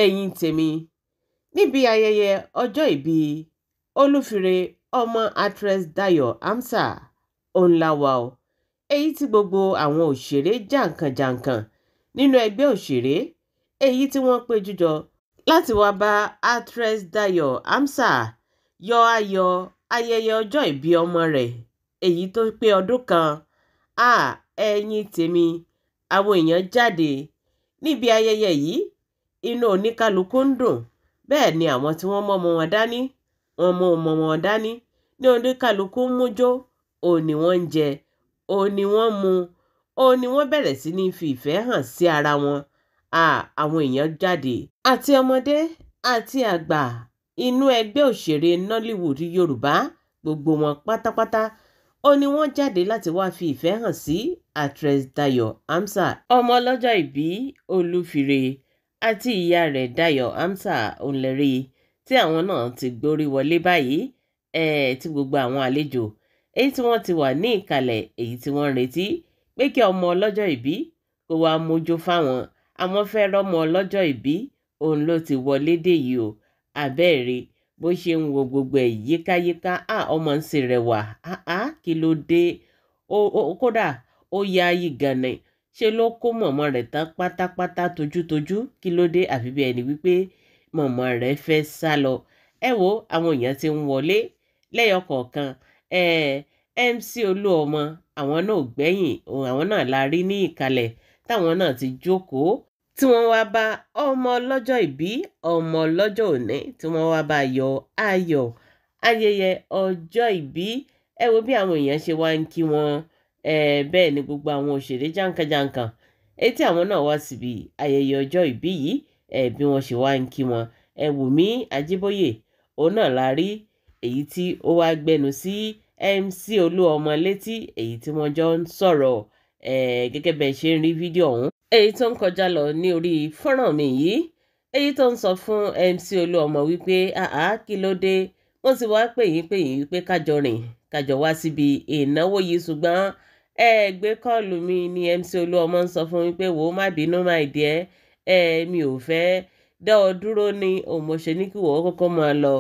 Ẹ̀yin tèmi, níbi ayẹyẹ ọjọ́ ìbí Olúfire ọmọ actress Dayo Amsa òun la wà o, èyí tí gbogbo àwọn òṣèré jàǹkànjàǹkàn nínú ẹgbẹ́ òṣèré èyí tí wọ́n péjú jọ láti wáá bá actress Dayo Amsa yọ ayọ̀ ayẹyẹ ọjọ́ ìbí ọmọ rẹ̀ èyí tó pé ọdún kan. Háà, ẹ̀yin tèmi, àwọn èèyàn jáde níbi ayẹyẹ yìí, inú oníkálukú ń dùn. Bẹ́ẹ̀ ni àwọn tí wọ́n mọ́mọ wọn dání, wọ́n mú ọmọ wọn dání, ní oníkálukú ń mújó, òun ni wọ́n ń jẹ, òun ni wọ́n ń mu, òun ni wọ́n bẹ̀rẹ̀ sí ní fi ìfẹ́ hàn sí ara wọn. Háà, àwọn èèyàn jáde, àti ọmọdé àti àgbà inú ẹgbẹ́ òṣèré Nollywood Yorùbá, gbogbo wọn pátápátá ó ní wọ́n jáde láti wáá fi ìfẹ́ hàn sí actress Dayo Amsa, ọmọ ọlọ́jọ́ ìbí Olúfire àti ìyá rẹ̀ Dayo Amsa Òǹlẹ̀rí, tí àwọn náà ti gbórí wọlé báyìí, tí gbogbo àwọn àlejò èyí tí wọ́n ti wà ní ìkàlẹ̀, èyí tí wọ́n ń retí pé kí ọmọ ọlọ́jọ́ ìbí kó wáá mójó fáwọn. Àwọn fẹ́ rọ́mọ ọlọ́jọ́ ìbí, òun ló ti wọlé dé yìí o. Àbẹ́ẹ̀rí bó ṣe ń wo gbogbo ẹ̀ yíkáyíká, à ọmọ ń ṣe rẹwà, áá kí ló dé? Kódà ó ya ayé gànà, ṣe ló kó mọ̀mọ́ rẹ̀ tán pátápátá tojútojú, kí ló dé? Àfi bí ẹni wípé mọ̀mọ́ rẹ̀ fẹ́ sá lọ. Ẹ wo àwọn èèyàn ti ń wọlé lẹ́yọ kọ̀ọ̀kan. MC Olúọmọ, àwọn náà ò gbẹ́yìn, àwọn náà la rí ní ìkàlẹ̀ táwọn náà ti jókòó, tí wọ́n wá bá ọmọ ọlọ́jọ́ ìbí, ọmọ ọlọ́jọ́ òní, tí wọ́n wá bá yọ ayọ̀ ayẹyẹ ọjọ́ ìbí. Ẹ wo bí àwọn èèyàn ṣe wá ń kí wọn. Bẹ́ẹ̀ ni gbogbo àwọn òṣèré jàǹkànjàǹkàn èyí tí àwọn náà wá síbi ayẹyẹ ọjọ́ ìbí yìí, bí wọ́n ṣe wá ń kí wọn. Ẹ Wùmí Ajíbóyè, òun náà la rí èyí tí ó wá gbẹnu sí MC Olúọmọ létí, èyí tí wọ́n jọ ń sọ̀rọ̀, gẹ́gẹ́ bẹ́ẹ̀ ṣe ń rí fídíò ọ̀hún èyí tó ń kọjá lọ ní orí fọ́nrán mi yìí, èyí tó ń sọ fún MC Olúọmọ wípé àá kí ló dé, wọ́n ti wá pè yín wípé kájọ rìn kájọ wá síbi ìnáwó yìí, ṣùgbọ́n ẹ gbé kọ́ọ̀lù mi. Ní MC Olúọmọ ń sọ fún wípé wò ó, má bínú my dear, ẹ mi ò fẹ́ dá ọ dúró ní òun, mo ṣe ní kí wọ́n kọ́kọ́ máa lọ,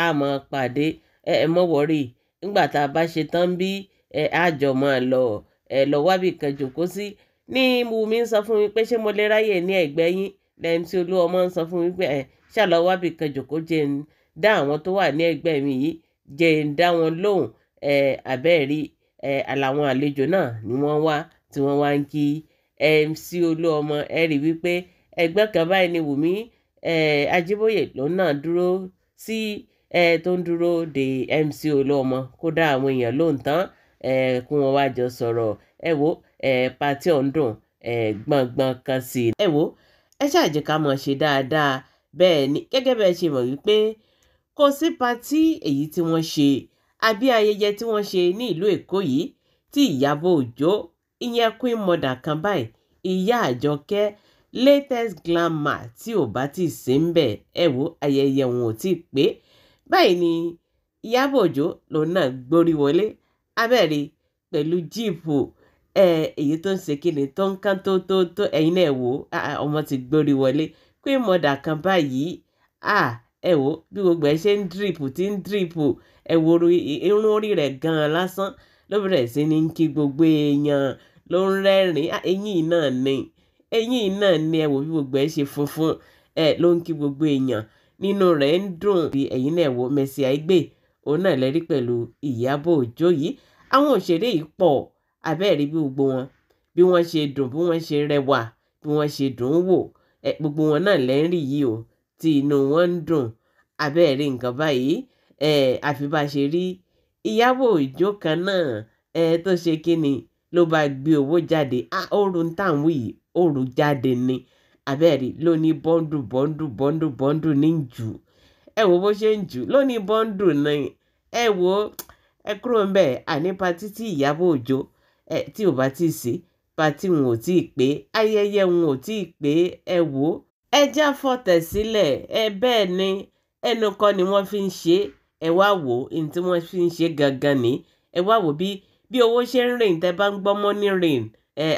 á máa pàdé, ẹ mọ́ wọ́rì nígbà tá a bá ṣe tán bí ẹ á jọ máa lọ, ẹ lọ wábì kan jòkó sí. Ní Wùmí ń sọ fún mi pé ṣé mo lè ráyè ní ẹ̀gbẹ́ yín, lẹ́yìn tí Olúọmọ ń sọ fún mi pé ẹ ṣàlọ wábì kan jòkó, jẹ́ ń dá àwọn tó wà ní ẹ̀gbẹ́ mi yìí, jẹ́ ń dá wọn lóhùn. Ẹ àbẹ́ẹ̀rí ẹ àlàwọn àlejò náà ni wọ́n wá tí wọ́n wá ń kí MC Olúọmọ. Ẹ rí wípé ẹgbẹ́ kan báyìí ni Wùmí Ajíbóyè lòun náà dúró sí, tó ń dúró de MC Olúọmọ kó dá àwọn èèyàn lóhùn tán, kí wọ́n wá jọ sọ̀rọ̀. Ẹ wo pàtí ọ̀hún dùn gbọ̀ngbọ̀n kan sí i. Ẹ wo ẹ ṣáà jẹ́ ká mọ̀ ṣe dáadáa. Bẹ́ẹ̀ ni gẹ́gẹ́ bẹ́ẹ̀ ṣe mọ̀ wípé kò sí patí èyí tí wọ́n ṣe àbí ayẹyẹ tí wọ́n ṣe ní ìlú Èkó yìí tí Ìyábọ̀ Òjó, ìyẹn Queen Mother kan báyìí, ìyá Àjọkẹ́ latest glamour, tí ò bá ti sí ń bẹ̀, ẹ wo ayẹyẹ wọn ò tí ì pé. Báyìí ni Ìyábọ̀ Òjó lòun náà gbórí wọlé abẹ́rẹ́ pẹ̀lú jíìpù èyí tó ń ṣe kíni tó ń kán tó tó tó. Ẹ̀yin náà wò ó, ọmọ ti gbórí wọlé Queen Mother kan báyìí. Ẹ wò bí gbogbo ẹ ṣe ń drip, tí ń drip. Ẹ wo irun orí rẹ̀ gan-an lásán ló bẹ̀rẹ̀ sí ní kí gbogbo èèyàn, ló ń rẹ́rìn-ín. Eyín náà ni, eyín náà ni, ẹ wò bí gbogbo ẹ ṣe funfun, ẹ ló ń kí gbogbo èèyàn, nínú rẹ̀ ń dùn. Ẹ̀yin náà wò Mercy Aigbe, òun náà lẹ́rí pẹ̀lú Ìyábọ̀ Òjó yìí. Àwọn òṣèré yìí pọ̀, àbẹ́ẹ̀rí bí gbogbo wọn bí wọ́n ṣe dùn, bí wọ́n ṣe rẹwà, bí wọ́n ṣe dùn ún wò. Gbogbo wọn náà lẹ́ ń rí yìí o tí inú wọn ń dùn. Àbẹ́ẹ̀rí nǹkan báyìí, àfi bá ṣe rí Ìyábọ̀ Òjó kan náà, tó ṣe kíni ló bá gbé owó jáde. Ó ru ń tà ń wí yìí, ó ru jáde ni. Àbẹ́ẹ̀rí ló ní bọ́ńdù bọ́ńdù bọ́ńdù bọ́ńdù ní jù. Ẹ wo bó ṣe ń jù ló ní bọ́ńdù ni. Ẹ wo ẹ kúrò ń bẹ̀, àní patí tí Ìyábọ̀ Òjó tí ò bá tí ì sí, patí wọn ò tí ì pé, ayẹyẹ wọn ò tí ì pé. Ẹ wò ó, ẹ já fọ̀tẹ̀ sílẹ̀. Ẹ bẹ́ẹ̀ ni ẹnu kọ́ ni wọ́n fi ń ṣe. Ẹ wá wò ó, ní tí wọ́n fi ń ṣe gangan ni. Ẹ wá wò bí owó ṣe ń rìn, tẹ́ bá ń gbọ́ money rain,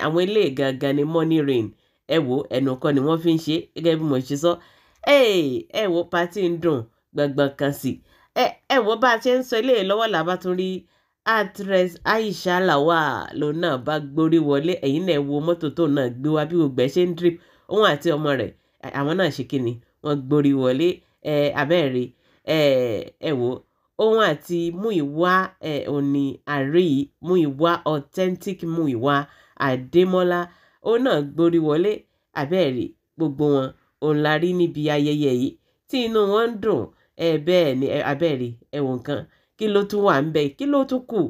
àwọn eléyìí gangan ni money rain. Ẹ wò ó, ẹnu kọ́ ni wọ́n fi ń ṣe gẹ́gẹ́ bí mo ṣe sọ. Ẹ wo party ń dùn gbọ̀ngbọ̀n kan sí. Ẹ wo bá a ṣe ń sọ eléyìí lọ́wọ́ là bá tún rí actress Aisha Lawal lòun náà bá gbórí wọlé. Ẹ̀yin náà wo mọ́tò tó náà gbé wá bí gbogbo ẹ̀ ṣe ń drip. Òun àti ọmọ rẹ̀ àwọn náà ṣe kíni, wọ́n gbórí wọlé. Abẹ́rẹ́ ẹ wo òun àti Múyìwá òní àrí Múyìwá authentic Múyìwá Adémọ́lá òun náà gbórí wọlé. Abẹ́rẹ́ gbogbo wọn òun la rí níbi ayẹyẹ yìí tí inú wọn ń dùn. Bẹ́ẹ̀ ni abẹ́rẹ́ ẹ wo nǹkan, kí ló tún wà ń bẹ, kí ló tún kù?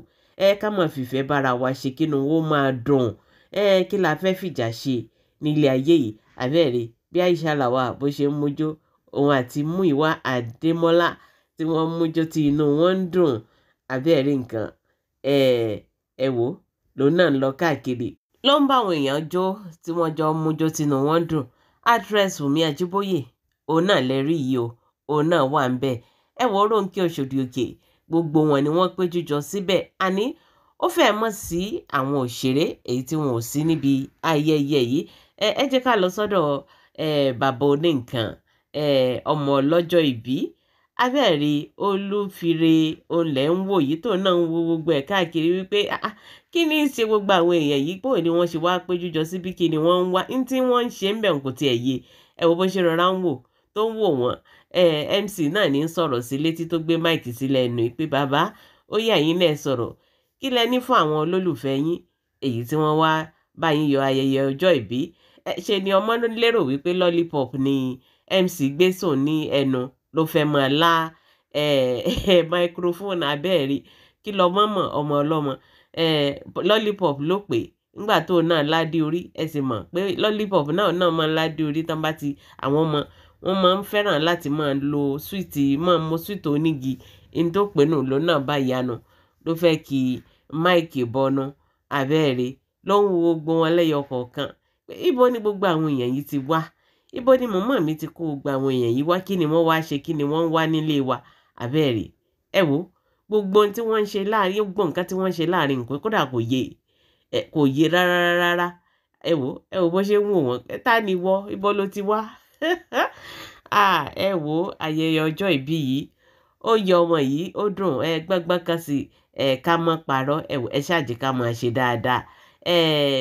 Ká máa fìfẹ́ bára wa ṣe kí inú wọn máa dùn. Kí la fẹ́ fìjà ṣe nílé ayé yìí? Abẹ́rẹ́ bí Aisha Lawal bó ṣe ń mójó, òun àti Múyìwá Adémọ́lá tí wọ́n ń mójó tí inú wọn ń dùn. Abẹ́rẹ́ nǹkan, ẹ wò lòun náà ń lọ káàkiri ló ń bá àwọn èèyàn jó tí wọ́n jọ ń mójó tí inú wọn ń dùn. Actress Wùmí Ajíbóyè òun náà lè rí yìí o, òun náà wà ń bẹ̀. Ẹ wò Rónkẹ́ Òṣòdì Òkè, gbogbo wọn ni wọ́n péjú jọ síbẹ̀. Àní ó fẹ́ẹ̀ mọ̀ sí àwọn òṣèré èyí tí wọn ò sí níbi ayẹyẹ yìí. Ẹ jẹ́ ká lọ sọ́dọ̀ bàbá oníǹkan, ọmọ ọlọ́jọ́ ìbí. Abẹ́rẹ́ Olúfire òǹlẹ̀ ń wò yìí tó náà ń wo gbogbo ẹ̀ káàkiri wípé kí ni í ṣe gbogbo àwọn èèyàn yìí, bóyá ni wọ́n ṣe wá péjú jọ síbí, kí ni wọ́n ń wá, ní tí wọ́n ń ṣe ń bẹ̀ kò tiẹ̀ yé. Ẹ wo bó ṣe rọra ń wò tó ń wò wọ́n. MC náà ní sọ̀rọ̀ sí létí tó gbé máìkì sílẹ̀ ẹnu pé bàbá ó yá yín náà sọ̀rọ̀, kí lẹ ní fún àwọn olólùfẹ́ yín èyí tí wọ́n wá bá yín yọ ayẹyẹ ọjọ́ ìbí? Ṣe ni ọmọ lérò wípé lollipop ni MC gbé sùn ní ẹnu ló fẹ́ máa lá microphone. Abẹ́rẹ́ kí lọmọ mọ̀, ọmọ ọlọ́mọ lollipop ló pè nígbà tó náà ládé orí. Ẹ sì mọ̀ pé lollipop náà máa ń ládé orí tán bá ti àwọn ọmọ wọn máa ń fẹ́ràn láti máa lo súwìtì, máa mu súwìtì onígi. Ní tó pè nù ló náà bá yanu ló fẹ́ kí máìkì bọnu. Abẹ́rẹ́ ló ń wo gbogbo wọn lẹ́yọ kọ̀ọ̀kan. Ibo ni gbogbo àwọn èèyàn yìí ti wá? Ibo ni mọ̀mọ́ mi ti kó gbogbo àwọn èèyàn yìí wá? Kí ni wọ́n wá ṣe? Kí ni wọ́n ń wá nílé wa? Abẹ́rẹ́ ẹ wo gbogbo ohun tí wọ́n ń ṣe láàrin, gbogbo nǹkan tí wọ́n ń ṣe láàrin nǹkan kódà kò yé, kò yé rárá rárá. Ẹ wo bó ṣe ń wò wọ́n. Ta ni wọ́? Ibo ló ti wá? Ẹ wo ayẹyẹ ọjọ́ ìbí yìí ó yọ ọmọ yìí ó dùn. Gbọ́ngbọ́n kan sí ká mọ́ parọ́. Ẹ wò ẹ ṣáàjì ká máa ṣe dáadáa.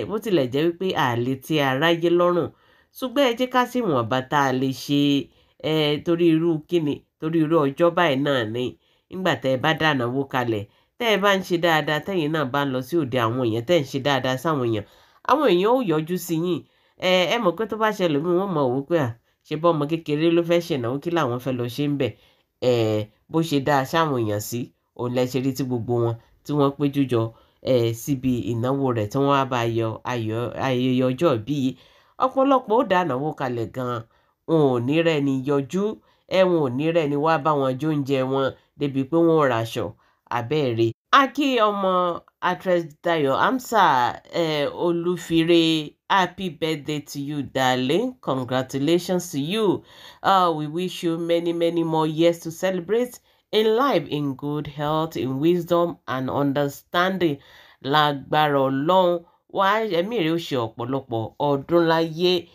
Bó tilẹ̀ jẹ́ wípé àlè tí aráyé lọ́rùn, ṣùgbọ́n ẹ jẹ́ ká sì wọ̀nba tá a lè ṣe. Torí irú kíni, torí irú ọjọ́ báyìí náà ni nígbà tẹ́ ẹ bá dánáwó kalẹ̀, tẹ́ ẹ bá ń ṣe dáadáa, tẹ́yìn náà bá ń lọ sí òde àwọn èèyàn, tẹ́ ẹ ń ṣe dáadáa sáwọn èèyàn, àwọn èèyàn ó yọjú sí yín. Ẹ mọ̀ pé tó bá ṣẹlẹ̀ mí wọ́n mọ̀ wò pé ṣe bọ́ ọmọ kékeré ló fẹ́ ṣènáwó, kí làwọn fẹ́ lọ ṣe ń bẹ̀. Bó ṣe dáa sáwọn èèyàn sí òun lẹ ṣe rí tí gbogbo wọn tí wọ́n péjú jọ síbi ìnáwó rẹ̀ tí wọ́n á bá yọ ayẹyẹ ọjọ́ ìbí yìí. Ọ̀pọ̀lọpọ̀ ó dánáwó kalẹ̀ gan-an, wọn ò ní rẹ́ni yọjú, wọn ò ní rẹ́ni wá bá wọn jóúnjẹ wọn débi pé wọ́n ò raṣọ. Abẹ́rẹ́ a kí ọmọ actress Dayo Amsa Olúfire, happy birthday to you darling, congratulations to you. We wish you many many more years to celebrate in life, in good health, in wisdom and understanding. Lágbára Ọlọ́run wàá ẹ̀mí rẹ̀ ó ṣe ọ̀pọ̀lọpọ̀ ọdún láyé.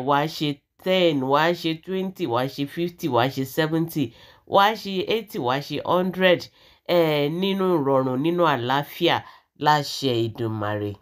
Wàá ṣe 10, wàá ṣe 20, wàá ṣe 50, wàá ṣe 70, wàá ṣe 80, wàá ṣe 100 nínú ìrọ̀rùn, nínú àlàáfíà láṣẹ Ìdùmarè.